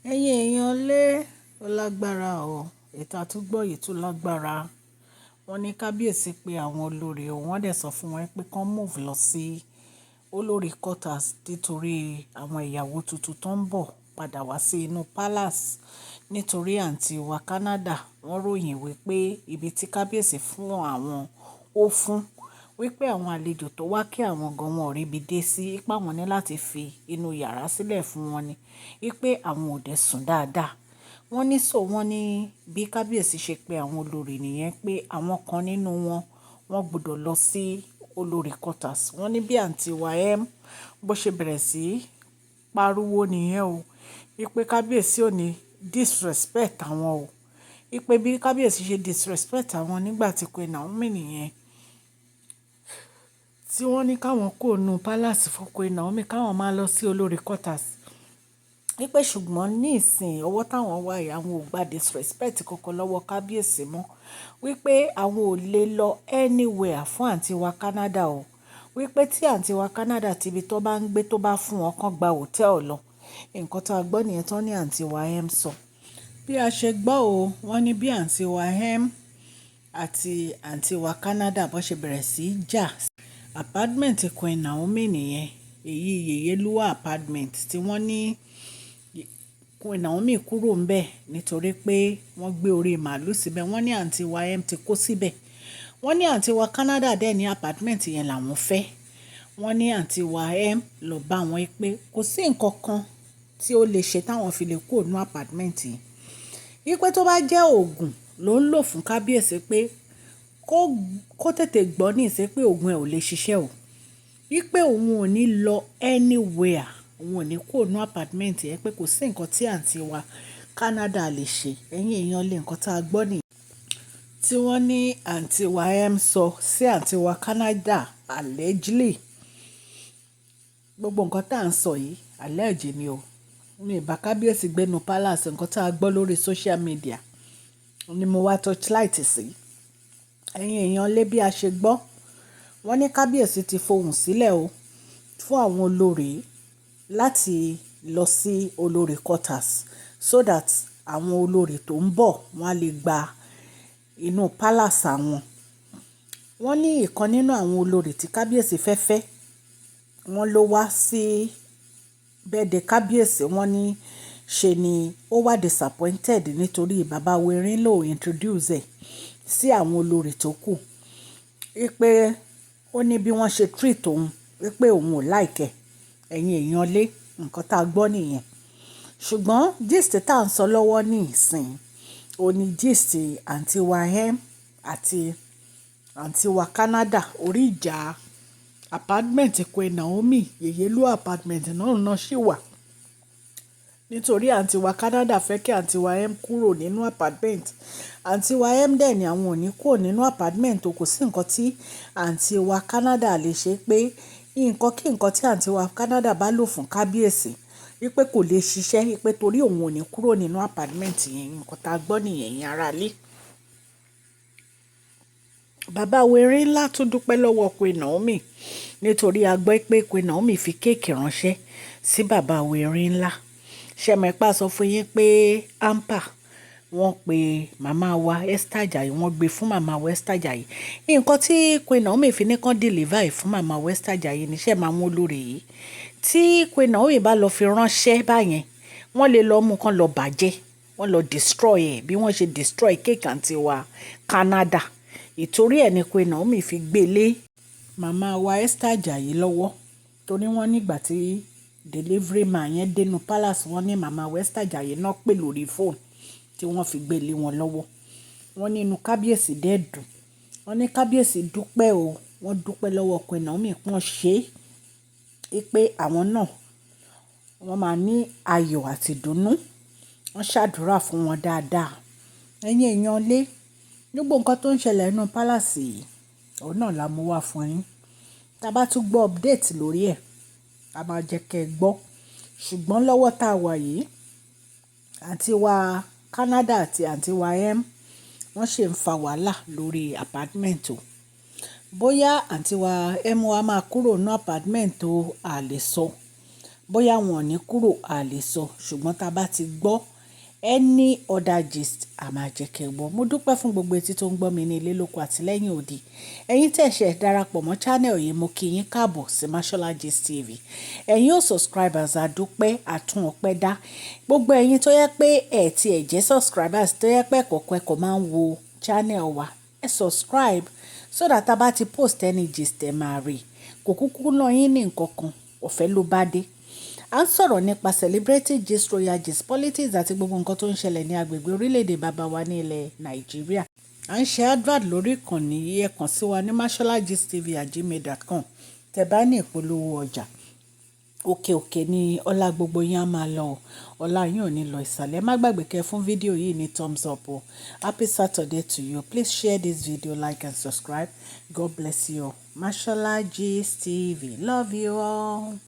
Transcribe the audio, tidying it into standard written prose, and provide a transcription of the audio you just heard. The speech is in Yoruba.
Ẹ̀yin èèyàn lé, ó lágbára o. Ètò àtúgbọ̀ yìí tún lágbára. Wọ́n ní kábíyèsí pé àwọn olórí wọ́n dẹ̀ sọ fún wọn pé kí wọ́n move lọ sí olórí quarters nítorí àwọn ìyàwó tuntun tó ń bọ̀ padà wá sí inú palace. Nítorí àǹtí wa Canada wọ́n ròyìn wípé ibi tí kábíyèsí fún àwọn ó fún, wípé àwọn àlejò tó wá kí àwọn gan wọn ò rí ibi dé sí, wípé àwọn ní láti fi inú yàrá sílẹ̀ fún wọn ni, wípé àwọn ò dẹ̀ sùn dáadáa. Wọ́n ní so wọ́n ní bí kábíyèsí ṣe pé àwọn olórí nìyẹn pé àwọn kan nínú wọn, wọ́n gbọdọ̀ lọ sí olórí quarters. Wọ́n ní bí àǹtí wa M bó ṣe bẹ̀rẹ̀ sí pariwo nìyẹn o, wípé kábíyèsí ò ní disrespect àwọn o. Wípé bí kábíyèsí ṣe disrespect àwọn nígbà tí Queen Naomi nìyẹn, tí wọ́n ní káwọn kúrò nínú palace fún Queen Naomi káwọn máa lọ sí olórí quarters. Wípé ṣùgbọ́n ní ìsìn ọwọ́ táwọn wà yìí àwọn ò gba disrespect kankan lọ́wọ́ kábíyèsí mọ́. Wípé àwọn ò lè lọ anywhere fún àǹtí wa Canada o. Wípé tí àǹtí wa Canada tí ibi tó bá ń gbé tó bá fún wọn kan gba hotel lọ. Nǹkan tí a gbọ́ nìyẹn tán ní àǹtí wa M sọ. Bí a ṣe gbọ́ o, wọ́n ní bí àǹtí wa M àti àǹtí wa Canada bó ṣe bẹ̀rẹ̀ sí í jà. Apartment Queen Naomi nìyẹn. Èyí Yèyélúà apartment tí wọ́n ní Queen Naomi kúrò ńbẹ̀ nítorí pé wọ́n gbé orí màlúù síbẹ̀. Wọ́n ní àǹtí wa M ti kó síbẹ̀. Wọ́n ní àǹtí wa Canada dẹ̀ ní apartment yẹn làwọn fẹ́. Wọ́n ní àǹtí wa M lọ bá wọn pé kò sí nǹkan kan tí ó lè ṣe táwọn fi lè kúrò nínú apartment yìí. Wípé tó bá jẹ́ òògùn ló ń lò fún kábíyèsí pé kó tètè gbọ́ ní ìsìn pé òògùn ẹ̀ ò lè ṣiṣẹ́ o. Wípé òun ò ní lọ anywhere, òun ò ní kúrò nínú apartment yẹn pé kò sí nǹkan tí àǹtí wa Canada lè ṣe. Ẹ̀yin èèyàn lé, nǹkan tí a gbọ́ nìyẹn. Tí wọ́n ní àǹtí wa M sọ sí àǹtí wa Canada allegedly. Gbogbo nǹkan tí à ń sọ yìí allege ni o. Mi ò bá kábíyèsí gbé inú palace, nǹkan tí a gbọ́ lórí social media ni mo wá torchlight sí. Ẹ̀yin èèyàn lé, bí a ṣe gbọ́, wọ́n ní kábíyèsí ti fohùn sílẹ̀ o fún àwọn olórí láti lọ sí olórí quarters so that àwọn olórí tó ń bọ̀ wọ́n á lè gba inú palace àwọn. Wọ́n ní ìkan nínú àwọn olórí tí kábíyèsí fẹ́ fẹ́, wọ́n ló wá sí birthday kábíyèsí, wọ́n ní ṣe ni ó wà disappointed nítorí bàbá Werin ló introduce ẹ̀ sí àwọn olórí tó kù. Wípé ó ní bí wọ́n ṣe treat òun, wípé òun ò like ẹ̀. Ẹ̀yin èèyàn lé, nǹkan tí a gbọ́ nìyẹn. Ṣùgbọ́n gist tí à ń sọ lọ́wọ́ ní ìsìn, òní gist àǹtí wa M àti àǹtí wa Canada orí ìjà apartment Queen Naomi, Yèyélúà apartment náà náà sì wà. Nítorí àǹtí wa Canada fẹ́ kí àǹtí wa M kúrò nínú apartment. Àǹtí wa M dẹ̀ ní àwọn ò ní kúrò nínú apartment o, kò sí nǹkan tí àǹtí wa Canada lè ṣe pé nǹkan kí nǹkan tí àǹtí wa Canada bá lò fún kábíyèsí wípé kò lè ṣiṣẹ́, wípé torí òun ò ní kúrò nínú apartment yẹn. Nǹkan tí a gbọ́ nìyẹn, ẹ̀yin ará ilé. Bàbá Werin ńlá tún dúpẹ́ lọ́wọ́ Queen Naomi nítorí a gbọ́ pé Queen Naomi fi cake ránṣẹ́ sí bàbá Werin ńlá. Ṣé ẹ mọ̀ pé a sọ fún yín pé hamper wọ́n pe màmá wa Esther Ajayi, wọ́n gbé fún màmá wa Esther Ajayi. Nǹkan tí Queen Naomi fi ní kán deliver ẹ̀ fún màmá wa Esther Ajayi ní ṣé máa mú olórí yìí. Tí Queen Naomi bá lọ fi ránṣẹ́ báyẹn, wọ́n lè lọ mú kán lọ bàjẹ́, wọ́n lọ destroy ẹ̀ bí wọ́n ṣe destroy cake àǹtí wa Canada. Ìtorí ẹ ní Queen Naomi fi gbé lé màmá wa Esther Ajayi lọ́wọ́. Torí wọ́n nígbà tí delivery man yẹn dé inú palace, wọ́n ní màmá wa Esther Ajayi náà pè lórí phone tí wọ́n fi gbé lé wọn lọ́wọ́. Wọ́n ní inú kábíyèsí dẹ́ dùn. Wọ́n ní kábíyèsí dúpẹ́ o. Wọ́n dúpẹ́ lọ́wọ́ Queen Naomi pọ́n ṣe é pé àwọn náà wọ́n máa ní ayọ̀ àti ìdùnnú. Wọ́n ṣàdúrà fún wọn dáadáa. Ẹ̀yin èèyàn lé, gbogbo nǹkan tó ń ṣẹlẹ̀ nínú palace yìí, òun náà la mú wá fún yín. Tí a bá tún gbọ́ update lórí ẹ̀, a máa jẹ́ kí ẹ gbọ́. Ṣùgbọ́n lọ́wọ́ tá a wà yìí, àǹtí wa Canada àti àǹtí wa M wọ́n sì ń fa wàhálà lórí apartment o. Bóyá àǹtí wa M wa máa kúrò nínú apartment o, a lè sọ. Bóyá wọn ò ní kúrò, a lè sọ. Ṣùgbọ́n tí a bá ti gbọ́ any other gist, a máa jẹ́ kí ẹ gbọ́. Mo dúpẹ́ fún gbogbo etí tó ń gbọ́ mi ní ilé lóko àti lẹ́yìn odi. Ẹ̀yin tí ẹ ṣẹ̀ darapọ̀ mọ́ channel yìí, mo kí yín káàbọ̀ sí Mashola Gist TV. Ẹ̀yin ò subscribers, a dúpẹ́, àtún ọpẹ́ dá. Gbogbo ẹ̀yin tó yẹ pé ẹ ti ẹ̀ jẹ́ subscribers, tó yẹ pé ẹ̀kọ̀ọ̀kan ẹ̀kọ̀ máa ń wo channel wa, ẹ subscribe so that a bá ti post any gist, ẹ máa rí. Kò kúkú ná yín ní nǹkan kan, ọ̀fẹ́ ló bá dé. À ń sọ̀rọ̀ nípa celebrity gist, royal gist, politics àti gbogbo nǹkan tó ń ṣẹlẹ̀ ní agbègbè orílẹ̀-èdè bàbá wa ní ilẹ̀ Nàìjíríà. À ń ṣe advert lórí ìkànnì yìí. Ẹ kàn sí wa ní masholagistv@gmail.com. Tẹ bá ní ìpolówó ọjà, òkè òkè ni ọlá gbogbo yín á máa lọ. Ọlá yín ò ní lọ ìsàlẹ̀. Má gbàgbé kẹ́ fún fídíò yìí ní thumbs up o. Happy Saturday to you. Please share this video, like and subscribe. God bless you. Mashola Gist TV. Love you all.